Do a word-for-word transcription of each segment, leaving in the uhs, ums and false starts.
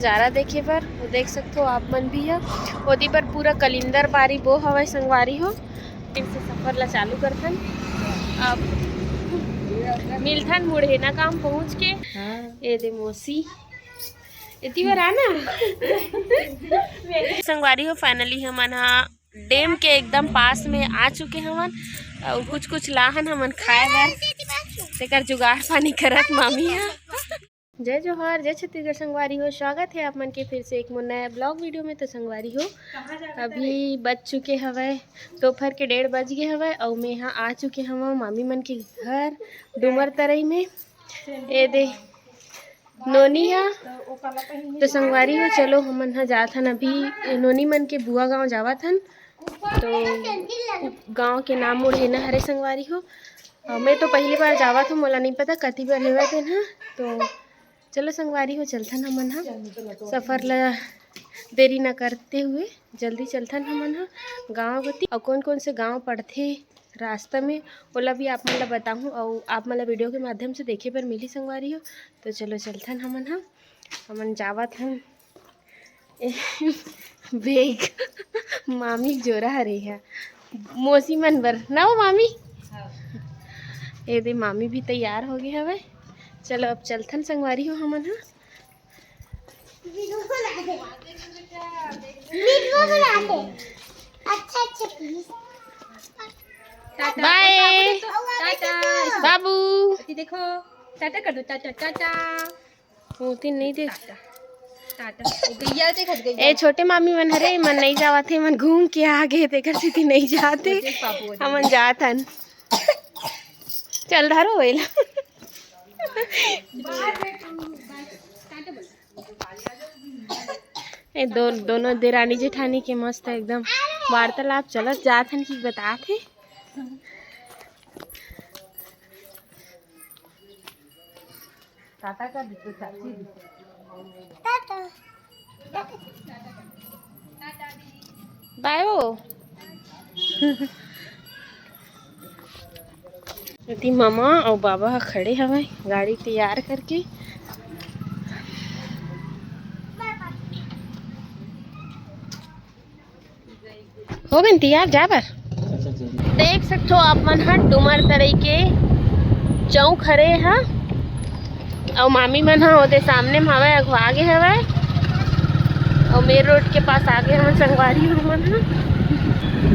नजारा देखे बर। वो देख सकथो आप मन भी ह, ओती बर पूरा कलिंदर बारी बो हवय संगवारी हो। फिर से सफर ला चालू करथन। अब मिलथन मुड़ेना गांव पहुंच के। हाँ। ए दे मौसी, एती बर आना। संगवारी हो, finally हमन हा डैम के एकदम पास में आ चुके हवन। अउ कुछ कुछ लाहन हमन खाए बर, तेकर जुगाड़ पानी करत मामी ह। जय जोहार, जय छत्तीसगढ़ संगवारी हो, स्वागत है आप मन के फिर से एक मोर नया ब्लॉग वीडियो में। तो संगवारी हो, अभी बज चुके हवय, दोपहर के डेढ़ बज गए हवय, अउ मैं हा आ चुके हवं मामी मन के घर डूमर तरई में। ए दे नोनी हा। तो संगवारी हो, चलो हमन हा जात हन अभी नोनी मन के बुआ गांव जावत हन। तो गांव के नाम मुड़ेना हरे संगवारी हो। अ, मैं तो पहली बार जावत हूँ, मोला नहीं पता कति बार हेवय तेन ह। तो चलो संगवारी हो, चलथन हमन ह सफर ला देरी न करते हुए जल्दी चलथन हमन ह गांव गति। अउ कौन कौन से गांव पड़थे रास्ता में, ओला भी आप मन ला बताहूँ, अउ आप मन ला वीडियो के माध्यम से देखे बर मिली संगवारी हो। तो चलो चलथन हमन ह, हमन जावत हन। ए, बेग मामी जोरा हरे ह, मौसी मन बर ना वो मामी। ए दे मामी भी तैयार हो गए हवे। चलो अब चलथन संगवारी हो हमन ह। वीडियो बना दे। वीडियो बना दे। अच्छा, अच्छा, please। टाटा। बाय। बाबू, टाटा। बाबू। अति देखो, टाटा कर दो, टाटा, टाटा। मोती नहीं देख। टाटा। टाटा। ओ गैया देखत गैया। ए, छोटे मामी मन हरे, मन नहीं जावत हे, मन घूम के आ गए, तेकर सेती नहीं जात हे। ओ देख बाबू, ओ देख। हमन जात हन। चल धरो वेला। ए दो, दोनों देरानी जेठानी के मस्त एकदम वार्तालाप चलत जात हन कि बतात हे। टाटा कर दीजिए, चाची। टाटा। बाय ओ। एती मामा अउ बाबा ह खड़े हवय गाड़ी तैयार करके। हो गए तैयार जा बर। देख सकथो आप मन ह डूमर तरई के चौक हरे ह, अउ मामी मन ह ओदे सामने म हवय, अगवा आगे हवय, अउ मेन रोड के पास आगे हमन संगवारी हो मन ह।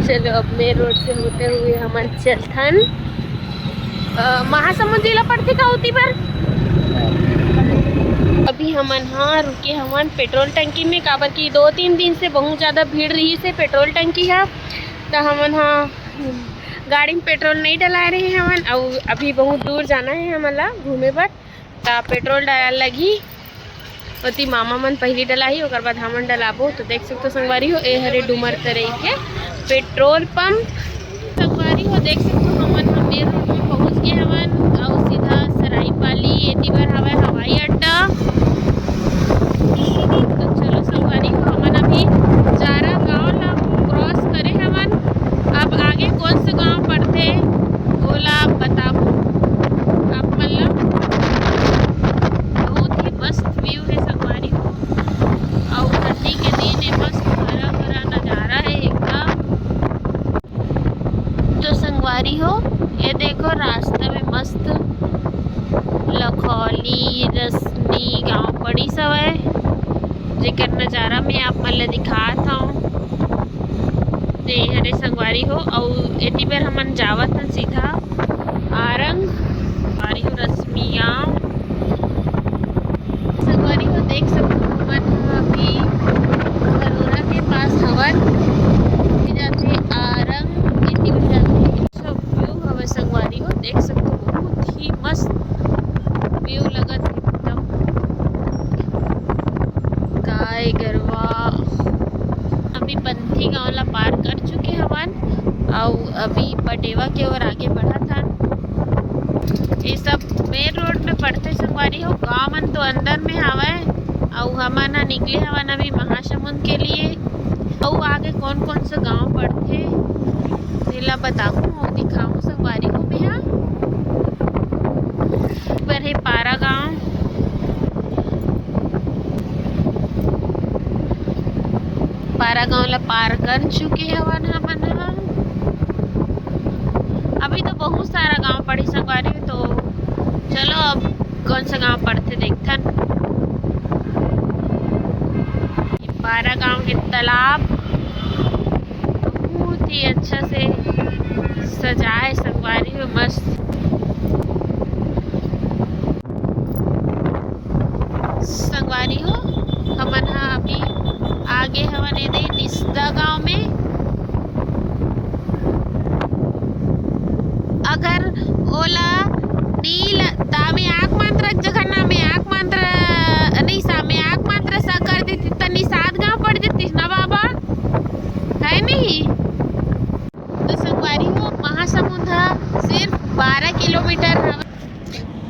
चलो अब मेन रोड से होते हुए हमन चलथन। अ, महासमुंद जिला पड़थे का ओती बर? अभी हमन ह रुके हवन पेट्रोल टंकी में, काबर कि दो तीन दिन से बहुत ज़्यादा भीड़ रहिस हे पेट्रोल टंकी ह, त हमन ह गाड़ी में पेट्रोल नहीं डलाए रहे हवन, अउ अभी बहुत दूर जाना है हमन ला घूमे बर, त पेट्रोल डाले लगही। ओती मामा मन पहिली डलाही, ओकर बाद हमन डलाबो। तो देख सकथो संगवारी हो, ए हरे डूमर तरई के पेट्रोल पंप। संगवारी हो, देख सकथो हमन ह मेन रोड में पहुंच गए हवन, अउ सीधा सरायपाली एती बर हवय हवाई अड्डा। तो चलो संगवारी हो, हमन अभी जारा गांव ला क्रॉस करे हवन। अब आगे कौन से गांव पड़थे, ओला बताबो आप मन ला। बहुत ही मस्त व्यू है संगवारी हो, अउ ठंडी के दिन ए मस्त हरा भरा नजारा है एकदम। तो संगवारी हो, ये देखो रास्ता में मस्त लखौली रसनी गांव पड़िस हवय, जेकर नजारा मैं आप मन ला दिखात हव। ते हरे संगवारी हो, अउ एती बर हमन जावत हन सीधा आरंग, संगवारी हो रसमी गांव। संगवारी हो देख सकथो, हमन अभी खरोरा के पास हवन। ये जाथे आरंग, एती बर जाथे। अच्छा व्यू हवय संगवारी हो, देख सकथो बहुत ही मस्त व्यू लगत हे एकदम। गाय गरवा अभी पंथी गांव ला पार कर चुके हवन, अउ अभी पटेवा के ओर आगे बढ़त हन। ये सब मेन रोड में पड़थे संगवारी हो, गांव मन तो अंदर में हवय, अउ हमन ह निकले हवन अभी महासमुंद के लिए। अउ आगे कौन कौन सा गांव पड़थे, तेला बताहूं अउ दिखाहूं संगवारी हो मेहा। पर हे पारा गांव। गांव ला पार कर चुके हवन हमन ह। अभी तो बहुत सारा गांव पड़ी संगवारी, तो चलो अब कौन सा गांव पड़थे देखथन। बारा गांव के तालाब बहुत ही अच्छा से सजाए संगवारी हो, मस्त। संगवारी हो, हमन ह अभी आगे हवन एदे निसदा गांव में। अगर ओला नील ता में आंख मंत्र जगह ना में आंख मंत्र नहीं सा में आंख मंत्र सा कर देती त निषाद गांव पड़ देती ना बाबा, है नहीं? तो संगवारी हो, महासमुंद ह सिर्फ बारह किलोमीटर हवे।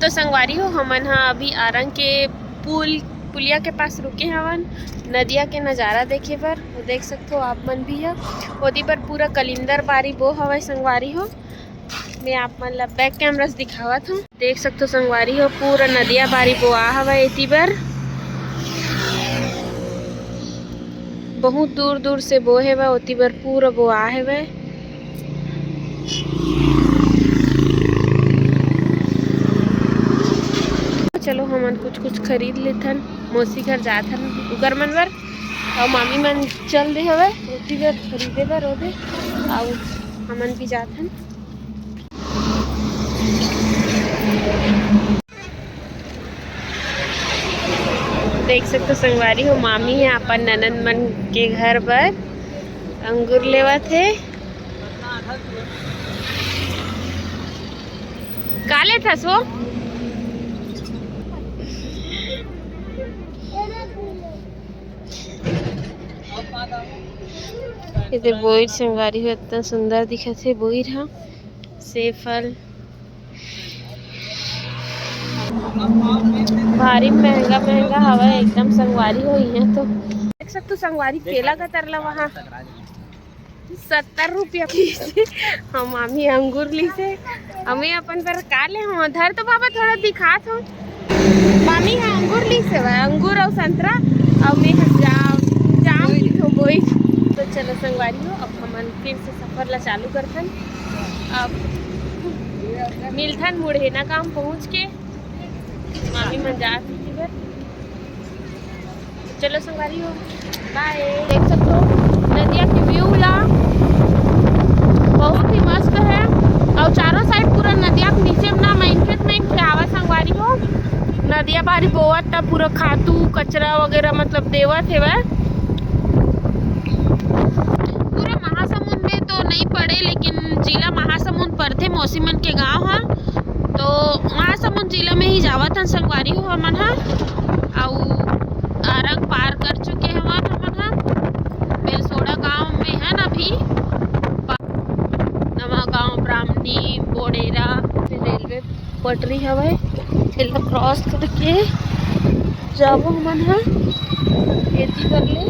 तो संगवारी हो, हमन ह अभी आरंग के पुल, पुलिया के पास रुके हवन नदिया के नजारा देखे बर। वो देख सकथो आप मन भी ह, ओती बर पूरा कलिंदर बारी बो हवय संगवारी हो। मैं आप मन ला बैक कैमरा से दिखावत हूँ। देख सकथो संगवारी हो, पूरा नदिया बारी बोआ हवय एती बर। बहुत दूर दूर से बोहे बर, ओती बर पूरा बोआ हवय। चलो हमन कुछ कुछ खरीद लेथन, मौसी घर जाथन उगर मन बर, अउ मामी मन चल दे हवय ओती बर खरीदे बर ओदे, अउ हमन भी जाथन। देख सकथो संगवारी हो, मामी ह अपन ननद मन के घर बर अंगूर लेवत हे। का लेथस वो? एदे बोइर संगवारी हो, इतना सुंदर दिखत हे बोइर ह। सेब फल भारी महंगा महंगा हवय एकदम संगवारी हो। इहाँ तो देख सकथो संगवारी, केला का तरला वहाँ सत्तर रुपया पीस। हम मामी अंगूर लीसे, हमें अपन बर का ले हो धर तो बाबा थोड़ा दिखात हो। मामी ह अंगूर लीसे, वह अंगूर अउ संतरा, अउ मैं ह जाम, जाम की थो बोई। तो चलो संगवारी हो, अब हमन फिर से सफर ला चालू करथन। अब मिलथन मुड़ेना गांव पहुंच के। मामी मन जात हे घर। चलो संगवारी हो, बाय। देख सकथो नदिया के व्यू ला, बहुत ही मस्त है। और चारों साइड पूरा नदिया के नीचे में ना, मैं इनके में इनके आवा संगवारी हो। नदिया बारी बोवत त पूरा खातू कचरा वगैरह मतलब देवत हेवय। पूरा महासमुंद में तो नहीं पड़े, लेकिन जिला महासमुंद पड़थे मौसी मन के गांव ह। तो महासमुंद जिला में ही जावत हन संगवारी हो हमन ह। अउ आरंग पार कर चुके हवन हमन ह। बेलसोड़ा गांव में हन अभी। नवा गांव, ब्राह्मणी, बोड़ेरा, रेलवे पटरी हवय, एला क्रॉस करके जाबो हमन ह एती कर ले।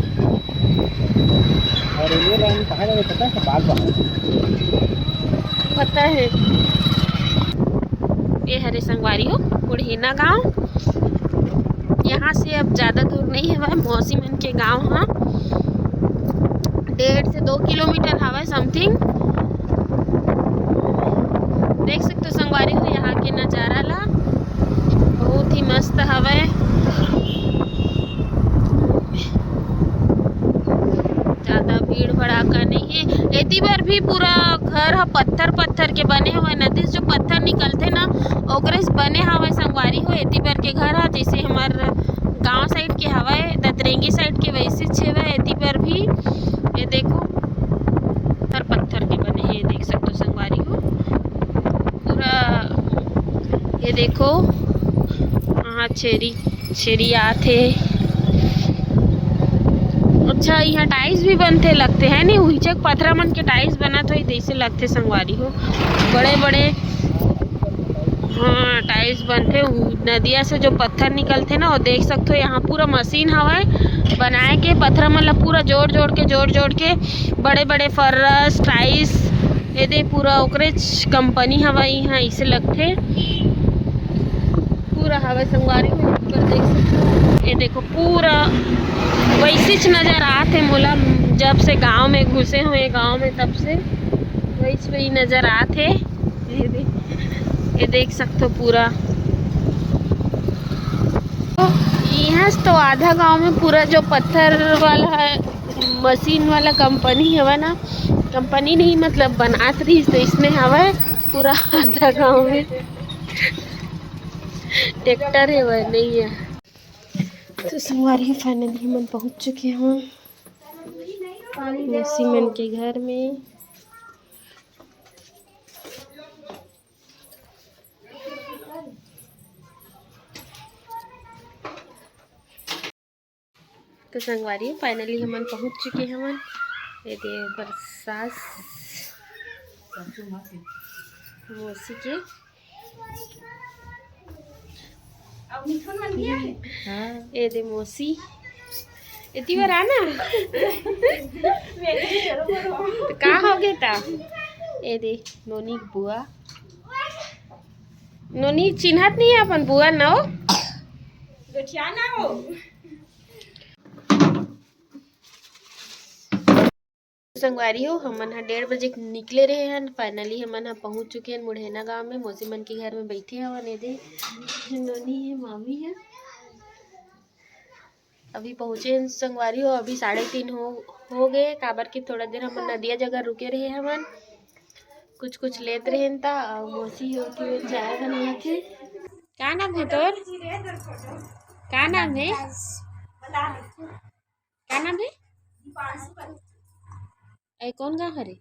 और रेलवे लाइन कहाँ जावे पता है? बाल बहार। पता है। ये हरे संगवारी हो, मुड़ेना गांव। यहाँ से अब ज़्यादा दूर नहीं हवय, मौसी मन के गांव ह। डेढ़ से दो किलोमीटर हवय समथिंग। देख सकथो संगवारी हो यहाँ के नज़ारा ला, बहुत ही मस्त हवय। ज़्यादा भीड़ भड़ाका नहीं है। एती बर भी पूरा घर ह पत्थर पत्थर के बने हवय, नदी से जो पत्थर निकलथे ना, ओकरे से बने हवय संगवारी हो। एती बर के घर ह जैसे हमर गांव साइड के हवय, दतरेंगी साइड के वैसे छेवय। एती बर भी ये देखो पत्थर पत्थर के बने हे, देख सकथो संगवारी हो। पूरा ये देखो, हाँ छेरी छेरी आत हे। अच्छा, यहाँ टाइल्स भी बनथे लगथे है नी, उहिचक पथरा मन के टाइल्स बनत होही जैसे लगथे संगवारी हो, बड़े बड़े। हाँ, टाइल्स बनथे उ-, नदिया से जो पत्थर निकलथे ना, वो देख सकथो। यहाँ पूरा मशीन हवय बनाए के, पथरा मन ला पूरा जोड़ जोड़ के, जोड़ जोड़ के बड़े बड़े फर्रस टाइल्स, एदे पूरा ओकरेच कंपनी हवय यहाँ, इसे लगथे। पूरा हवय संगवारी हो, ऊपर देख सकथो। ये देखो पूरा वैसे कुछ नजर आत हे मोला, जब से गांव में घुसे हुए, गांव में, तब से वही वही नजर आत हे। ये दे-, ये देख सकथो पूरा। तो यहाँ से तो आधा गांव में पूरा जो पत्थर वाला है, मशीन वाला कंपनी हवा ना, कंपनी नहीं, मतलब बनात रही, तो इसने हवा है पूरा आधा गांव में ट्रैक्टर है, वह नहीं है। तो संगवारी, finally हमन पहुंच चुके हैं मौसी मन के घर में। तो संगवारी, finally हमन पहुंच चुके हवन। ये दे ओकर सास मौसी के। हाँ। ये दे मौसी, एती बर आना। तो का हो गे ता? ये दे नोनी के बुआ। नोनी चिन्हत नहीं है अपन बुआ न हो। गोठिया ना हो। संगवारी हो, हमन ह डेढ़ बजे निकले रहे हन। Finally हमन ह पहुंच चुके हन मुढ़ेना गांव में। मौसी मन के घर में बैठे हवन। ये दे नोनी है, मामी है। अभी पहुंचे हन संगवारी हो, अभी साढ़े तीन हो, हो गए, काबर के थोड़ा देर हमन नदिया जगह रुके रहे हवन, कुछ कुछ लेत रहेन ता, अउ मौसी हो के चाय बनाथे। का नाम है तोर? का नाम है? का नाम है? ए, कौन गाँव हरे?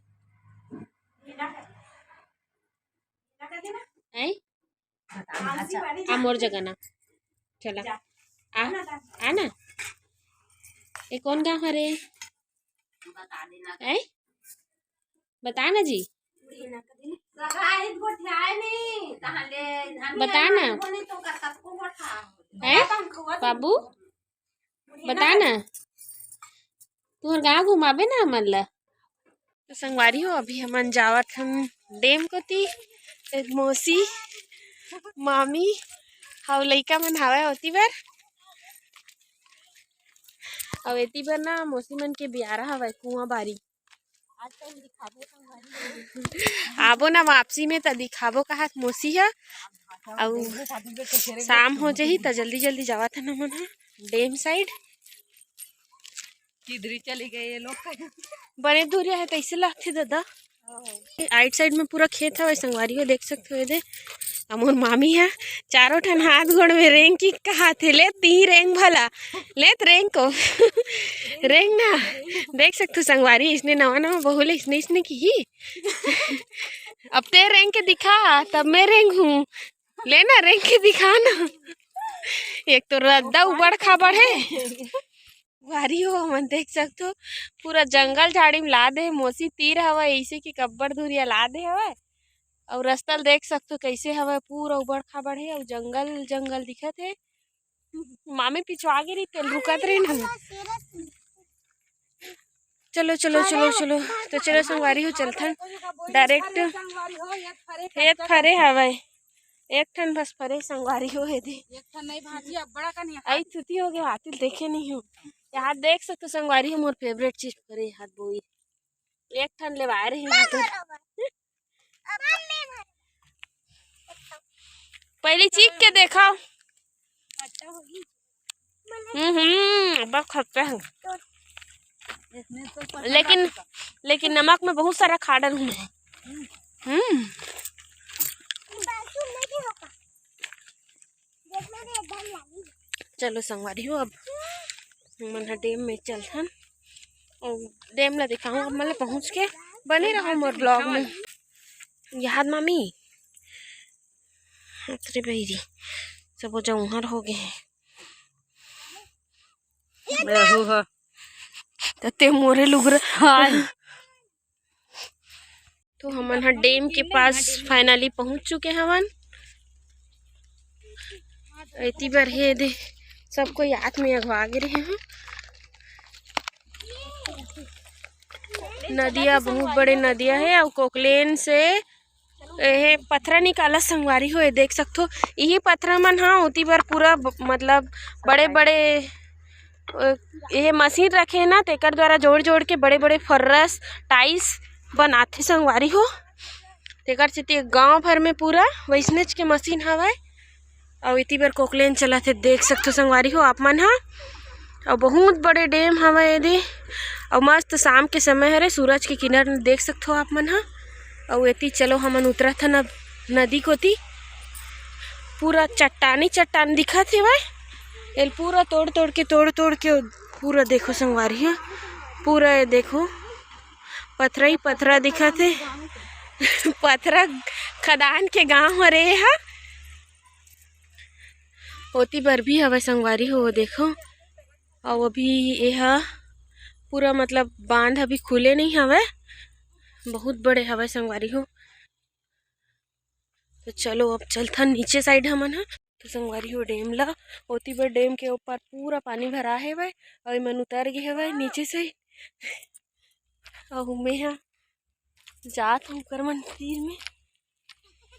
हैं? आ मोर जगह ना। चला। आ, आ ना। ए, कौन गाँव हरे? हैं? बता ना जी। बता ना। हैं? बाबू, बता ना। तुहर गाँव घुमाबे ना हमन ला। तो संगवारी हो, अभी हमन जावत हन डेम कोती। ए, मौसी, मामी, अउ लइका मन हावय ओती बर। अउ एती बर ना मौसी मन के बियारा हवय कुआं बारी। आबो ना वापसी में त दिखाबो कहत मौसी ह। अउ शाम हो जाही त जल्दी जल्दी जावत हन हमन ह डेम side। किधरी चली गए ये लोग। बने दूरिया है, कैसे लागथे दादा? आइट side में पूरा खेत हवय संगवारी हो, देख सकते हो। ये दे, अउ मोर मामी है, चारों ठन हाथ गोड़ में रेंग की कहा थे, "ले ती रेंग भला, ले त रेंग को।" रेंग ना, देख सकते हो संगवारी, इसने नवा नवा बहू ले इसने, इसने की ही। अब ते रेंग के दिखा, तब मैं रेंग हूँ। ले ना, रेंग के दिखा ना। एक तो रद्दा उबड़ खाबड़ है। वारी हो, हमन देख सकथो, पूरा जंगल झाड़ी में लाद हे। मोसी तीर हवय, ऐसे कि कब्बड़ धुरिया लाद हे हवय। अउ रस्ता ल देख सकथो, कैसे हवय, पूरा उबड़ खाबड़ हे अउ जंगल जंगल दिखत हे। मामी पिछुआ गे रही, तेल रुकत रही ना। चलो, चलो, चलो, चलो। तो चलो संगवारी हो, चलथन direct। खेत फरे हवय, एक ठन बस फरे संगवारी हो, हे दे। एक ठन नहीं भाजी, अब बड़ा कन यहाँ। आई तुती हो गए, हाथी देखे नहीं हो। यहाँ देख सकते संगवारी हो, मोर favourite चीज फरे हाथ बोई। एक ठन लेवाए रही मैं तो। पहले चीख के देखा। हम्म, हम्म, बहुत खट्टा है। लेकिन, लेकिन नमक में बहुत सारा खा डालूं मैं। हम्म। चलो संगवारी हो, अब हमन ह डेम में चलथन अउ डेम ला दिखाऊं आप मन ला पहुंच के। बने रहो मोर vlog में। याद मामी, अरे बहिरी, सबो जौहर हो गए हैं। त ते मोरे लुगरा। तो हमन ह डेम के पास finally पहुंच चुके हवन। एती बर हे दे, सब कोई हाथ में अघवा गे रहे हैं। नदिया बहुत बड़े नदिया है अउ कोकलेन से एहे पथरा निकाला संगवारी हो, ये देख सकथो। यही पथरा मन ह ओती बर पूरा ब-, मतलब बड़े बड़े अ, ये मशीन रखे ना, तेकर द्वारा जोड़ जोड़ के बड़े बड़े फर्रस, टाइल्स बनाथे संगवारी हो। तेकर सेती गांव भर में पूरा वैसनेच के मशीन हवय। अउ एती बर कोकलेन चलत हे, देख सकथो संगवारी हो आप मन ह। अउ बहुत बड़े डैम हवय एदे। अउ मस्त शाम के समय हरे, सूरज के किरण देख सकथो आप मन ह। अउ एती चलो हमन उतरत हन अब नदी कोती। पूरा चट्टानी चट्टान दिखत हेवय। एल पूरा तोड़ तोड़ के, तोड़ तोड़ के पूरा देखो संगवारी ह, पूरा ये देखो पथरा ही पथरा दिखत हे। पथरा खदान के गांव हरे ये ह। ओती बर भी हवय संगवारी हो, देखो। अउ अभी ये ह पूरा मतलब बांध अभी खुले नहीं हवय, बहुत बड़े हवय संगवारी हो। तो चलो अब चलथन नीचे साइड हमन ह। तो संगवारी हो डैम ला, ओती बर डैम के ऊपर पूरा पानी भरा हेवय अउ एमन उतर गे हेवय नीचे से। अउ मैं ह जात हूँ ओकर मन तीर में।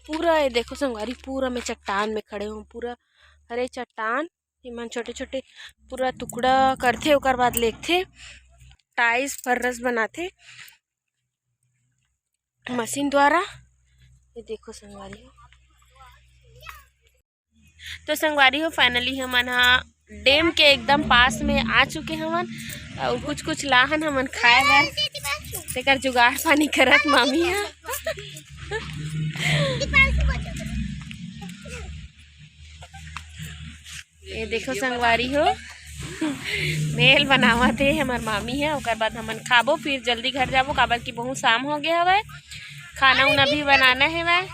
पूरा ये देखो संगवारी, पूरा मैं चट्टान में खड़े हूँ, पूरा हरे चट्टान। एमन छोटे छोटे पूरा टुकड़ा करथे, ओकर बाद लेगथे, टाइल्स फर्रस बनाथे मशीन द्वारा। ये देखो संगवारी हो, तो संगवारी हो, finally हमन ह डैम के एकदम पास में आ चुके हवन। अउ कुछ कुछ लाहन हमन खाए बर, तेकर जुगाड़ पानी करत मामी ह। ये देखो संगवारी हो, भेल बनावत हे हमर मामी ह। ओकर बाद हमन खाबो, फिर जल्दी घर जाबो, काबर कि बहुत शाम हो गया हवय। खाना उना भी बनाना हेवय।